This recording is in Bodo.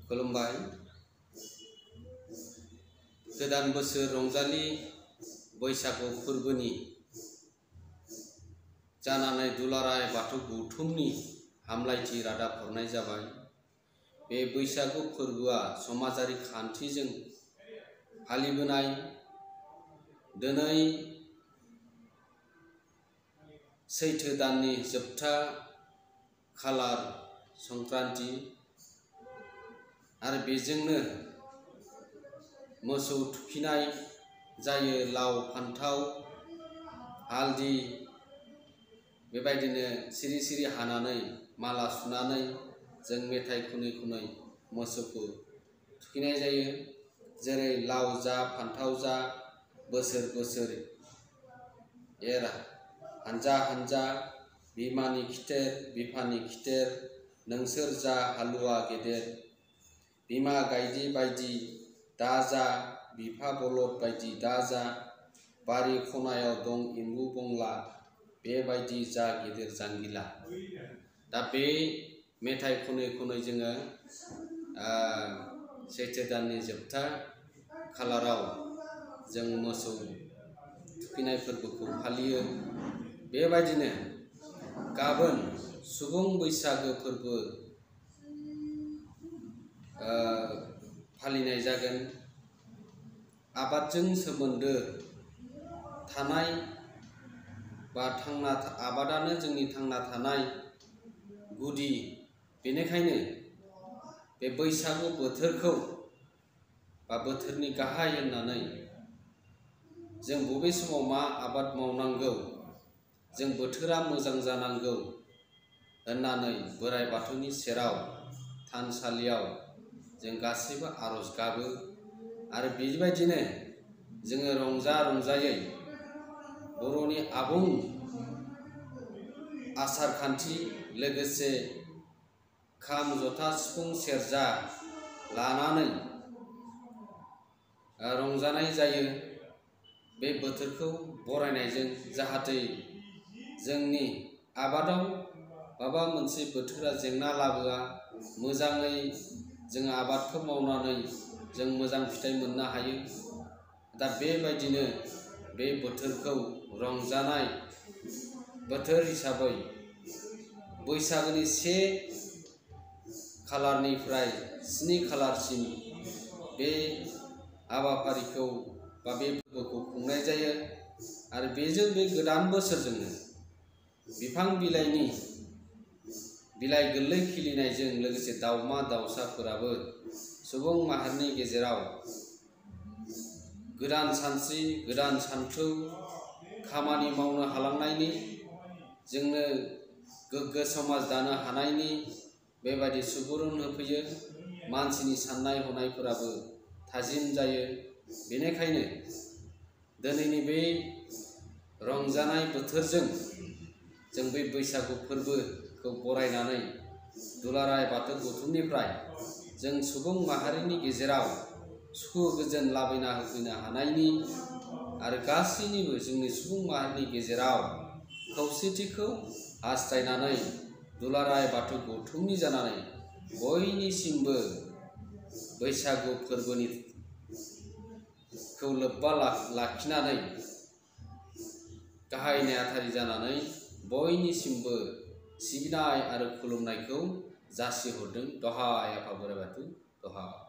खुलुमबाय। गोदान बोसोर रंजालि बैसागु फोरबोनि जानानै दुलाराय बाथौ गौथुमनि हामलायथि रादाब हरनाय जाबाय। बे बैसागु फोरबोआ समाजारि खान्थिजों फालिबोनाय। दिनै सैथो दाननि जोबथा खालार संक्रान्ति आरो बेजोंनो मोसौ थुखैनाय जायो। लाव फान्थाव हालदि बेबायदिनो सिरि सिरि हानानै माला सुनानै जों मेथाइ खनै खनै मोसौखौ थुखैनाय जायो। जेरै लाव जा फान्थाव जा बोसोर बोसोर एर हानजा हानजा बिमानि खिथेर बिफानि खिथेर नोंसोर जा हालुवा गेदेर। बिमा गायदे बायदि दाजा बिफा बलद बायदि दाजा बारि खनायाव दं एम्बु बंला बेबायदि जा गिदिर जांगिला। दा बे मेथाइ खनै खनै जोङो सैथो दाननि जोबथा खालाराव जों मोसौ थुखैनाय फोरबोखौ फालियो। बेबायदिनो गाबोन सुबुं बैसागो फोरबो फालिनाय जागोन। आबादजों सोमोन्दो थानाय बा आबादानो जोंनि थांना थानाय गुदि। बेनिखायनो बे बैसागु बोथोरखौ बा बोथोरनि गाहाय होननानै जों बबे समाव मा आबाद मावनांगौ, जों बोथोरा मोजां जानांगौ होननानै बोराइ बाथौनि सेराव थानसालियाव जों गासैबो आरज गाबो। आरो बेबायदिनो जोङो रंजा रंजायै बर'नि आबुं आसार खान्थि लोगोसे खाम जथा सिफुं सेरजा लानानै रंजानाय जायो। बे बोथोरखौ बरायनायजों जाहाथे जोंनि आबादाव माबा मोनसे बोथोरा जेंना लाबोआ, मोजाङै जों आबादखौ मावनानै जों मोजां फिथाइ मोननो हायो। दा बेबायदिनो बे बोथोरखौ रंजानाय बोथोर हिसाबै बैसागोनि 1 खालारनिफ्राय 7 खालारसिम बे हाबाफारिखौ बा बे फोरबोखौ खुंनाय जायो। आरो बेजों बे गोदान बोसोरजोंनो बिफां बिलाइनि बिलाइ गोरलै खिलिनायजों लोगोसे दाउमा दाउसाफोराबो सुबुं माहारिनि गेजेराव गोदान सानस्रि गोदान सानथौ खामानि मावनो हालांनायनि, जोंनो गोग्गो समाज दानो हानायनि बेबायदि सुबुरुन होफैयो। मानसिनि साननाय हनायफोराबो थाजिम जायो। बेनिखायनो दिनैनि बे रंजानाय बोथोरजों जों बे बैसागु फोरबोखौ बरायनानै दुलाराय बाथौ गौथुमनिफ्राय जों सुबुं माहारिनि गेजेराव सुखु गोजोन लाबोना होफैनो हानायनि आरो गासैनिबो जोंनि सुबुं माहारिनि गेजेराव खौसेथिखौ हास्थायनानै दुलाराय बाथौ गौथुमनि जानानै बयनिसिमबो बैसागु फोरबोखौ लोब्बा लाखिनानै गाहाय नेहाथारि जानानै बयनिसिमबो सिबिनाय आरो खुलुमनायखौ जासिहरदों। दहाय आफा बोराइ बाथौ दहाय।